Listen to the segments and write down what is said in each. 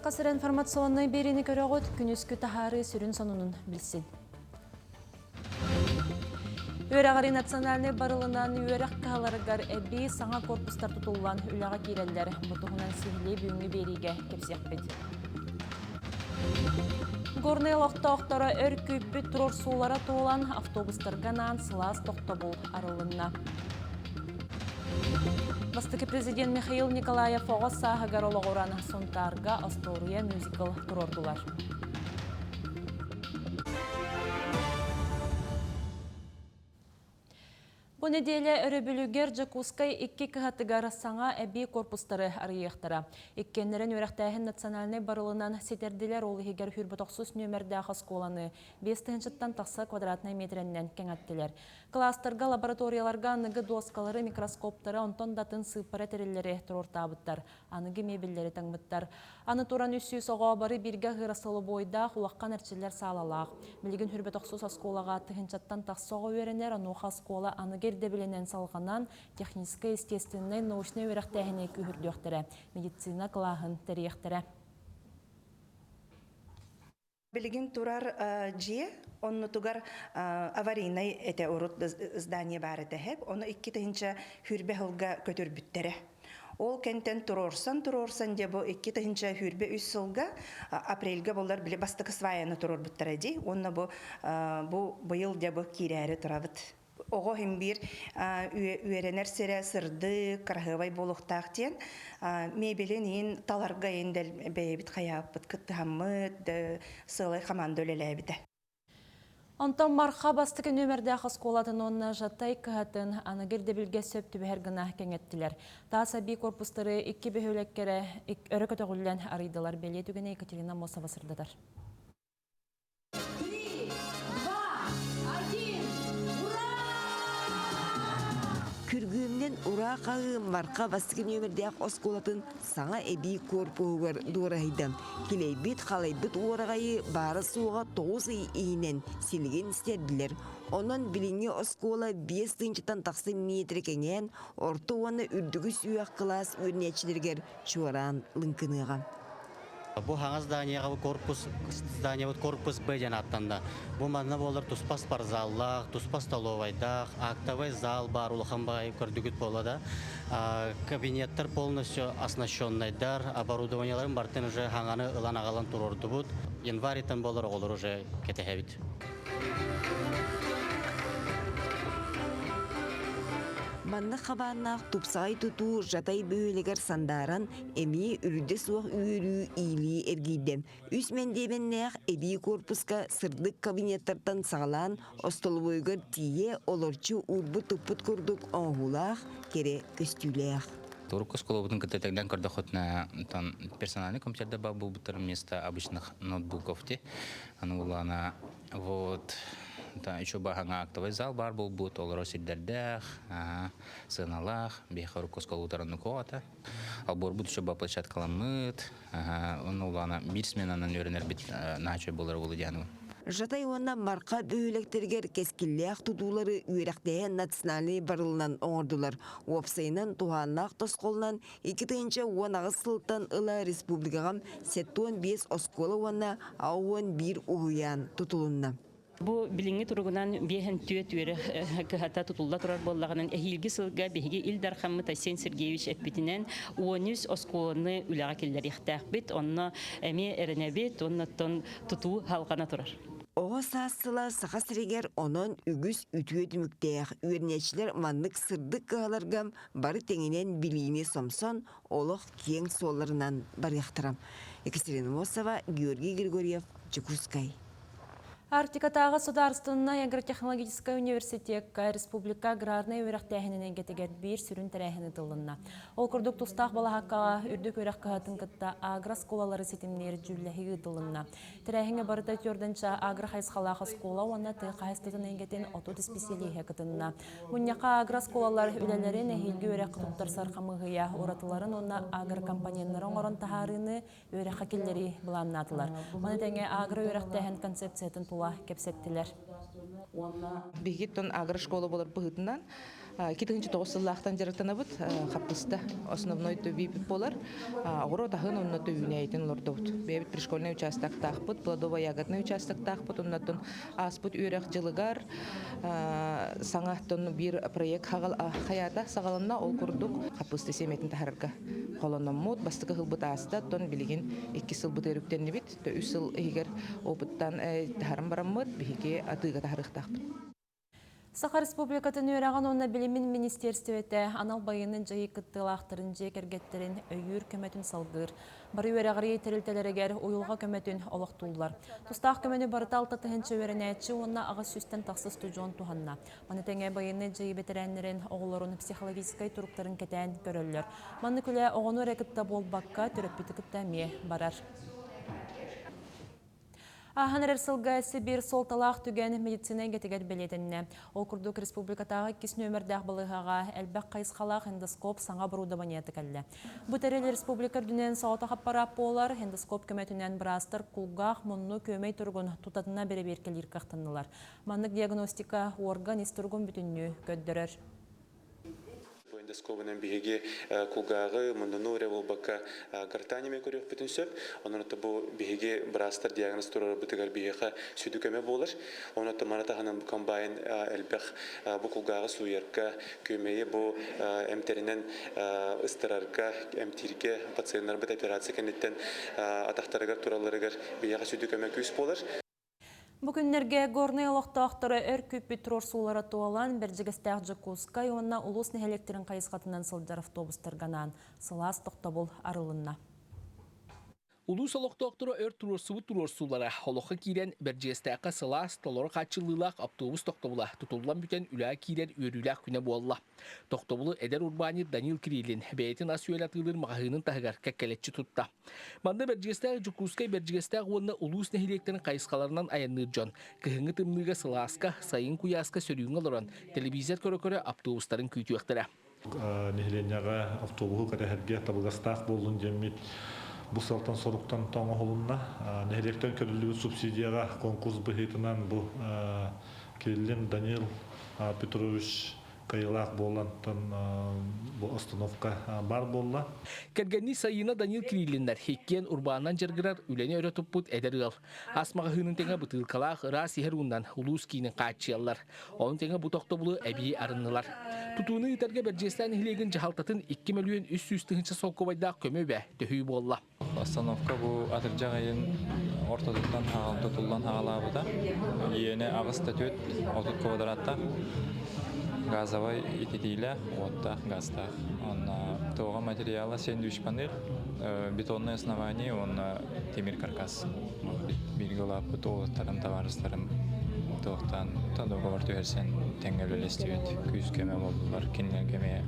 Саха сирэ информационнай биэриини көрөҕүт, күнүскү таһаарыы сүрүн сонунун билсин. Үөрэҕири национальнай барылынан үөрэх кыһаларыгар эбии саҥа корпустар тутуллан үлэҕэ киирэллэр. Бу туһунан сиһилии бүгүҥҥү биэриигэ кэпсиэхпит. Горнай олохтоохторо өр күүппүт туруорсуулара туолан, автобустарга анаан сылаас тохтобул арылынна. Бастакы президент Михаил Николаев оҕо сааһыгар олоҕуран Сунтаарга остуоруйа мюзикл туруордулар. Бу нэдиэлэ өрөбүлүгэр Дьокуускай икки кыһатыгар саҥа эбии корпустары арыйыахтара. Иккиэннэрин үөрэхтээһин национальнай барылынан ситэрдилэр, ол иһигэр 130 нүөмэрдээх оскуоланы 5 тыһыынчаттан тахса квадратнай миэтэрэннэн кэҥэттилэр. Кылаастарга, лабораторияларга аныгы дуоскалары, микроскоптары, онтон да атын сыыппара тэриллэри туруортаабыттар, аныгы мебеллэри таҥмыттар. Аны туран 300 оҕо бары бииргэ аһыыра солобуойдаах, улахан эрчиллэр саалалаах. Билигин 130 оскуолаҕа тыһыынчаттан тахса оҕо үөрэнэр, онуоха оскуола аныгы ирдэбилинэн салҕанан, техническэй, естественнэй, научнай үөрэхтээһини күүһүрдүөхтэрэ, медицина кылааһын тэрийиэхтэрэ. Билигин турар дьиэ оннутугар аварийнай этэ урут здание баар этэ хэп ону 2 тыһыынча 20 сылга көтүрбүттэрэ. Ол кэнтэн туруорсан-туруорсан дьэ бу 2 тыһыынча 23 сылга апрельга боллар били бастакы сваяны туруорбуттара дии. Уонна бу быйыл дьэ бу киирээри турабыт. Оҕо иһин биир үөрэнэр сирэ сырдык, кыраһыабай буолуохтаах диэн мебелин иин таларга иин бэйэбит хайааппыт кыттыһаммыт, сыалай команда үлэлээбитэ. Онтон Марха бастакы нүөмэрдээх оскуолатын уонна Жатай кыһатын аныгы ирдэбилгэ сөп түбэһэр гына кэҥэттилэр. Таас эбии корпустары икки бөһүөлэккэрэ өрө көтөҕүллэн арыйдылар. Бэлиэ түгэни Екатерина Мосова сырдатар. Күргүөмүнэн ураа хаһыы Марха бастакы нүөмэрдээх оскуолатын саҥа эбии корпуһугар дуораһыйда. Килэйбит, халайбыт уораҕайы баара-суоҕа 9 ый иһинэн силигин ситэрдилэр. Онон билиҥҥи оскуола 5 тыһыынчаттан тахса миэтэрэ кэҥээн, орто уонна үрдүкү сүһүөх кылаас үөрэнээччилэригэр чуораан лыҥкыныаҕа. Бу хаҥас зданияҕа бу корпус зданиябыт корпус Б диэн ааттанна. Бу манна буолар туспа спортзаллаах, туспа столовайдаах, актовый зал баар улахан баҕайы көрдүгүт буолла да. Кабинеттар полностью оснащенныйдар, оборудованиеларын бартын уже хаҥаны ылан аҕалан туруордубут. Январьтан буолар оҕолор уже кэтэһэбит. Маннык хабааннаах тупсаҕай тутуу Жатай бөһүөлэгэр сандааран, эмиэ үрдэ суох үөрүү иилии эргийдэ. Үс мэндиэмэннээх эбии корпуска сырдык кабинеттартан саҕалаан остолобуойугар тиийэ олорчу уурбут-туппут курдук оҥоһуулаах, кэрэ көстүүлээх. Турукку оскуолабытын кытта тэҥнээн көрдөххүтүнэ, персональный компьютерда баар буолбуттар вместо обычных ноутбуков ти. Аны улаана вот еще баһаҥа актовый зал баар буолбут, олорор сирдэрдээх, сыаналаах, биһиэхэ урукку оскуолабытыгар коата. Алборбут еще площадкаламмыт, онно улаана биир сменанан үөрэнэрбит наачой буолар буолу диану. Жатай уонна Марха бөһүөлэктэригэр кэскиллээх тутуулары үөрэхтээһин национальнай барылынан оҥордулар. Уопсайынан туһааннаах тосхолунан 2018 сылтан ыла республикаҕа 75 оскуола уонна 61 уһуйаан тутулунна. Бу билиҥҥи туругунан биэһэн түөрт үөрэх кыһата тутулла турар буоллаҕынан, эһиилги сылга биһиги Ил Дархаммыт Айсен Сергеевич эппитинэн 13 оскуоланы үлэҕэ киллэриэхтээхпит. Онно эмиэ эрэнэбит, уонна оттон тутуу салҕана турар. Оҕо саас сыла Саха сиригэр онон үгүс үтүө түмүктээх үөрэнээччилэр маннык сырдык кыһаларга бары тэҥинэн билиини сомсон, олох киэҥ суолларынан барыахтара. Екатерина Мосова, Георгий Григорьев, Дьокуускай. Арктикатааҕы судаарыстыбаннай агротехнологическай университекка республика аграрнай үөрэхтээһинин эйгэтигэр биир сүрүн тэрээһин ыытылынна. Ол курдук тустаах балаһааккаҕа үрдүк үөрэх кыһатын кытта агрооскуолалары ситимниир дьүүллэһии ыытылынна. Тэрээһиҥҥэ барыта түөрдэнчэ агро хайысхалаах оскуола уонна тыа хаһаайыстыбатын эйгэтин 30 исписэлииһэ кытынна. Мунньахха агрооскуолалар үлэлэрин эһиилги үөрэххэ туттарсар хамыыһыйа уратыларын уонна агрокомпоненнары оҥорон таһаарыыны үөрэххэ киллэрии былааннаатылар. Маны тэҥэ агро-үөрэхтээһин концепциятын тула кэпсэттилэр. Биһиги агрошкола буолар быһыытынан. 2009 сыллаахтан дьарыктанабыт. Хаппыста основной төбүүпүт буолар. Оҕуруот аһын онно төбүүнэйитин олордобут. Бэйэбит пришкольнай участоктаахпыт, плодово-ягодный участоктаахпыт. Оннотон ааспыт үөрэх дьылыгар саҥа биир проект хаята саҕаланна. Ол курдук хаппыста сиэмэтин таһарарга холономмут. Бастакы сылбыт ааста, оттон билигин икки сылбыт өрүктэннибит. Үс сыл иһигэр опыттан таһаран бараммыт, биһиги атыыга таһарыахтаахпыт. Саха Республикатын үөрэҕин уонна билимин министиэристибэтэ анал байыаннай дьайыы кыттыылаахтарын дьиэ кэргэттэрин өйүүр көмөтүн салгыыр. Бары үөрэҕирии тэрилтэлэригэр уйулҕа көмөтүн олохтууллар. Тустаах көмөнү барыта 6 тыһыынча үөрэнээччи уонна 800-тэн тахса устудьуон туһанна. Маны тэҥэ байыаннай дьайыы бэтэрээннэрин оҕолорун психологическай туруктарын кэтээн көрөллөр. Маннык үлэ оҕону эрэ кытта буолбакка, төрөппүтү кытта эмиэ барар. Ааһан эрэр сылга Сибиир суолталаах түгэн медицина эйгэтигэр бэлиэтэннэ. Ол курдук республикатааҕы иккис нүөмэрдээх балыыһаҕа элбэх хайысхалаах эндоскоп саҥа оборудованиета кэллэ. Бу тэрил республика үрдүнэн соҕотох аппараат буолар. Эндоскоп көмөтүнэн быраастар кулгаах, мунну, күөмэй туругун тутатына бэрэбиэркэлиир кыахтаннылар. Маннык диагностика орган ис туругун бүтүннүү көрдөрөр. Бу эндоскобунан биһиги кулгааҕы, муннуну эрэ буолбакка гортань эмиэ көрүөхпүтүн сөп. Онон бу биһиги быраастар диагноз туруорарбытыгар биһиэхэ сүдү көмө буолар. Онон маны таһынан бу комбайн элбэх бу кулгааҕы сууйарга, күөмэйи бу эмтэринэн ыстарарга, эмтииргэ пациеннарбыт операция кэнниттэн атахтарыгар туралларыгар биһиэхэ сүдү көмө күүс буолар. Бу күннэргэ Горнай олохтоохторо өр күүппүт туруорсуулара туолан, Бэрдьигэстээх Дьокуускай уонна улуус нэһилиэктэрин хайысхатынан сылдьар автобустарга анаан сылаас тохтобул арылынна. Улуус олохтоохторо өр туруорсубут туруорсуулара олоххо киирэн Бэрдьигэстээххэ сылаас, толору хааччыллыылаах автобус тохтобула тутуллан бүтэн үлэҕэ киирэр үөрүүлээх күнэ буолла. Тохтобулу эдэр урбаанньыт Данил Кириллин бэйэтин ас-үөл атыылыыр маҕаһыынын таһыгар кэккэлэччи тутта. Манна Бэрдьигэстээх Дьокуускай Бэрдьигэстээх уонна улуус нэһилиэктэрин хайысхаларынан айанныыр дьон кыһыҥҥы тымныыга сылааска, сайын куйааска сөрүүҥҥэ олорон телевизор көрө-көрө автобустарын күүтүөхтэрэ. Нэһилиэнньэҕэ автобуһу кэтэһэргэ табыгастаах буоллун диэммит бу сылтан соруктан оҥоһулунна. Нэһилиэктэн көрүллүбүт субсидияҕа конкурс быһыытынан бу Кириллин Данил Петрович кыайыылаах буолантан бу остановка баар буолла. Кэргэннии Сайыына Данил Кириллиннэр иккиэн урбаанынан дьарыгырар үлэни өрө туппут эдэр ыал. Ас маҕаһыынын тэҥэ бытыылкалаах ыраас иһэр уунан улуус киинин хааччыйаллар. Ону тэҥэ бу тохтобулу эбии арыннылар. Тутууну ыытарга Бэрдьиэстээн нэһилиэгин дьаһалтатын 2 мөлүйүөн 300 тыһыынча солкуобайдаах көмө үбэ төһүү буолла. Остановка бу атырдьах ыйын ортотуттан тутуллан хаалаабыта. Иэнэ аҕыс да түөрт отут квадраттаах газовай ититиилээх, уоттаах, газтаах. Онно туоҕа материала сэндвич панель, бетонное основание уонна тимир каркас. Бииргэ улааппыт уолаттарым, табаарыстарым туохтаан договор түһэрсэн тэҥҥэ үлэлэстибит. Күүс-көмө буоллулар. Кинилэргэ эмиэ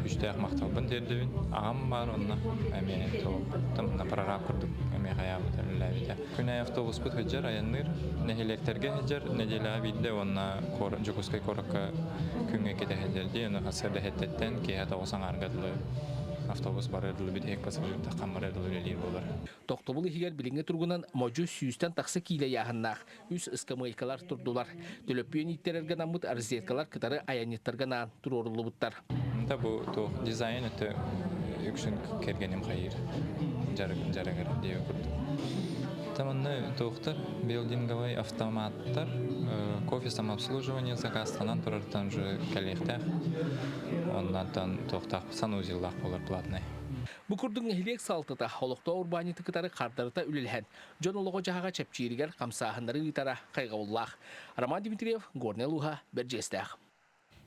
күүстээх махталбын тиэрдэбин. Аҕам баар онно эмиэ туох прораб курдук эмиэ хайаабыта үлэлээбитэ. Күн аайы автобуспут сылдьар, айанныыр. Нэһилиэктэргэ сылдьар, нэдиэлэҕэ биирдэ уонна Дьокуускай куоракка күҥҥэ иккитэ сылдьар дии. Ону сарсыарда эрдэттэн киэһэ тоҕус аҥаарга дылы автобус барыар дылы бүтэһик пассажирдаххан барыар дылы үлэлиир буолар. Тохтобул иһигэр билиҥҥи туругунан модьу сүүстэн тахса киилэ ыйааһыннаах үс ыскамыайкалар турдулар. Төлөпүөн ииттэрэргэ анаммыт розеткалар кытары айанньыттарга анаан туруоруллубуттар. Да бу туох дизайн өттө үксүн кэргэним хайыыр дьарыгыр диэбит курдук. Там онно туохтар билдинговай автоматтар, кофе самообслуживание заказтанан турартан уже кэлиэхтээх. Оннантан туохтаах санузеллаах болар платный. Бу курдук нэһилиэк салтата олохтоох урбаанньыты кытары хардарыта үлэлэһэн, дьон олоҕо-дьаһаҕа чэпчииригэр хамсааһыннары ыытара хайҕабыллаах. Роман Дмитриев, Горнай улууһа, Бэрдьигэстээх.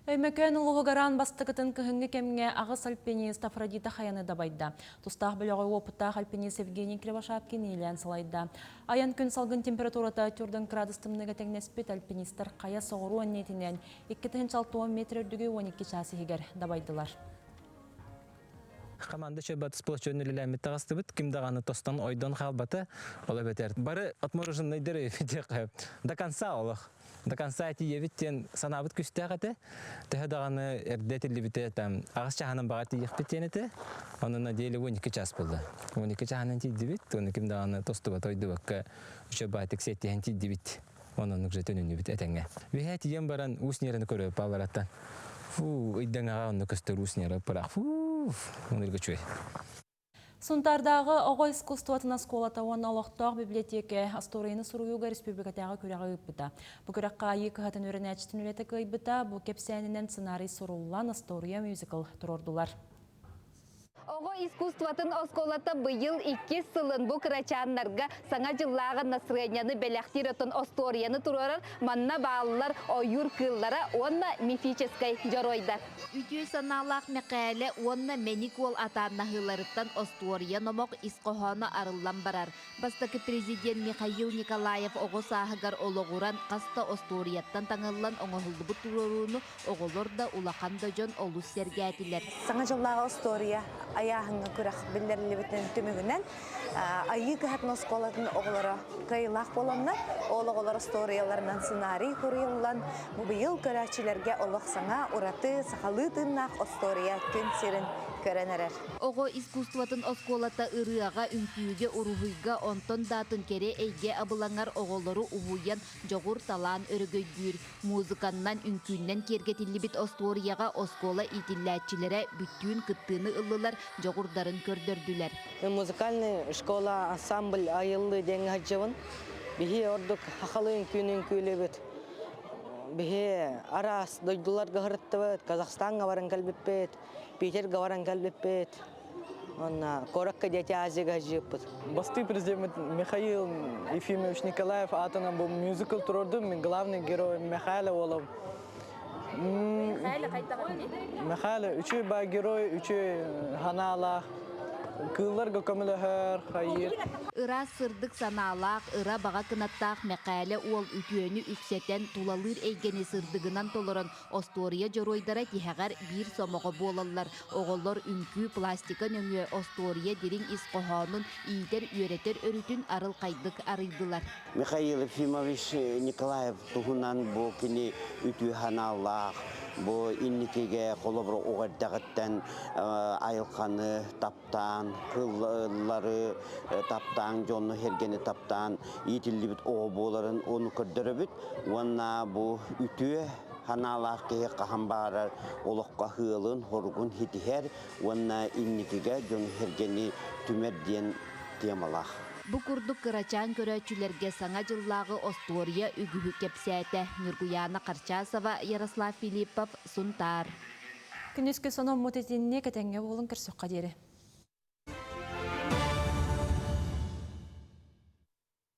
Өймөкөөн улууһугар аан бастакытын кыһыҥҥы кэмҥэ аҕыс альпинист Афродита хайаны дабайда. Тустаах бөлөҕү уопуттаах альпинист Евгений Кривошапкин иилээн салайда. Айан күн салгын температурата 4 градус тымныыга тэҥнэспит альпинистар хайа соҕуруу анньыытынан 2 060 метр үрдүгү 12 чаас иһигэр дабайдылар. Команда чөбөт спорт үлэлэммит таҕыстыбыт, ким даҕаны тостон ойдон хаалбата, ол эбэтэр бары отмороженныйдары до конца олох до конца тиийэбит диэн санаабыт күстээх этэ. Төһө даҕаны эрдэ этиллибитэ там аҕыс чаһынан баҕа тиийиэхпит диэн этэ. Онон на деле 12 час буолла. 12 чаһынан тиийдибит, оны ким даҕаны тостубата ойдубакка үчө баатык сиэттиһэн тиийдибит. Онон уже төнүннүбүт этэҥҥэ. Үһээ тиийэн баран уус ньиэрэни көрө палараттан. Фу, ыйдаҥаҕа онно көстөр уус ньара пырах. Фу, онырга чуй. Сунтаардааҕы оҕо искусствотын оскуолата уонна олохтоох библиотека остуоруйаны суруйууга республикатааҕы күрэҕи ыыппыта. Бу күрэххэ Айыы кыһатын үөрэнээччитин үлэтэ кыайбыта, бу кэпсээнинэн сценарий суруллан, остуоруйа мюзикл туруордулар. Оҕо искусствотын оскуолата быйыл иккис сылын бу кырачааннарга саҥа дьыллааҕы настырыанньаны бэлэхтиир отон остуоруйаны туруорар манна бааллар ойуур кыыллара уонна мифическэй дьоруойдар. Үтүө санаалаах Мэхээлэ уонна Мэник уол атааннаһыыларыттан остуоруйа номох ис хоһооно арыллан барар. Бастакы президент Михаил Николаев оҕо сааһыгар олоҕуран хас да остуоруйаттан таҥыллан оҥоһуллубут туруорууну оҕолор да, улахан да дьон олус сэргээтилэр. Саҥа дьыллааҕы остуоруйа айааһыҥҥа күрэх биллэриллибитин түмүгүнэн Айыы кыһатын оскуолатын оҕолоро кыайыылаах буоланнар, ол оҕолор остуоруйаларынан сценарий суруйуллан, бу быйыл көрөөччүлэргэ олох саҥа, ураты, сахалыы тыыннаах остуоруйа күн сирин көрөн эрэр. Оҕо искусствотын оскуолата ырыаҕа, үҥкүүгэ, уруһуйга, онтон да атын кэрэ эйгэ абылаҥар оҕолору уһуйан дьоҕур талаан өрөгөйдүүр. Музыканнан, үҥкүүннэн киэргэтиллибит остуоруйаҕа оскуола иитиллээччилэрэ бүттүүн кыттыыны ыллылар, дьоҕурдарын көрдөрдүлэр. Музыкальный школа ансамбль айыллыы диэҥҥэ сылдьабын. Биһи ордук хахалы үҥкүүнү үҥкүүлүүбүт. Биһи араас дойдуларга сырыттыбыт, Казахстаҥҥа баран кэлбиппит, Питергэ баран кэлбиппит. Уонна куоракка Дети Азияга сылдьыппыт. Бастыы президент Михаил Ефимович Николаев аатынан бу мюзикл туруордум. Мин главный герой Михаил Олов. Михаил хайдах Михаил үчүгэй баа герой, үчүгэй ханаалаах, кыылларга көмөлөһөр, хайыыр. Ыраас сырдык санаалаах, ыра баҕа кынаттаах Мэхээлэ уол үтүөнү үксэтэн, тулалыыр эйгэни сырдыгынан толорон Остуоруйа дьоруойдара тиһэҕэр биир сомоҕо буолаллар. Оҕолор үҥкүү пластика нөҥүө остуоруйа дириҥ ис хоһоонун, иитэр-үөрэтэр өрүтүн арылхайдык арыйдылар. Михаил Ефимович Николаев туһунан бу кини үтүө санаалаах, бу инникигэ холобур оҕо эрдэҕиттэн айылҕаны таптаан, кыллары таптаан, дьону сэргэни таптаан иитиллибит оҕо буоларын ону көрдөрөбүт. Уонна бу үтүө санаалаах киһи хаһан баҕарар олоххо ыалын, хоругун ситиһэр уонна инникигэ дьону-сэргэни түмэр диэн темалаах. Бу курдук кырачаан көрөөччүлэргэ Саҥа дьыллааҕы остуоруйа үгүһү кэпсээтэ. Ньургуйаана Харчасова, Ярослав Филиппов, Сунтаар. Күнүскү сономмут итинник этэҥҥэ буолун көрсөххө диэри.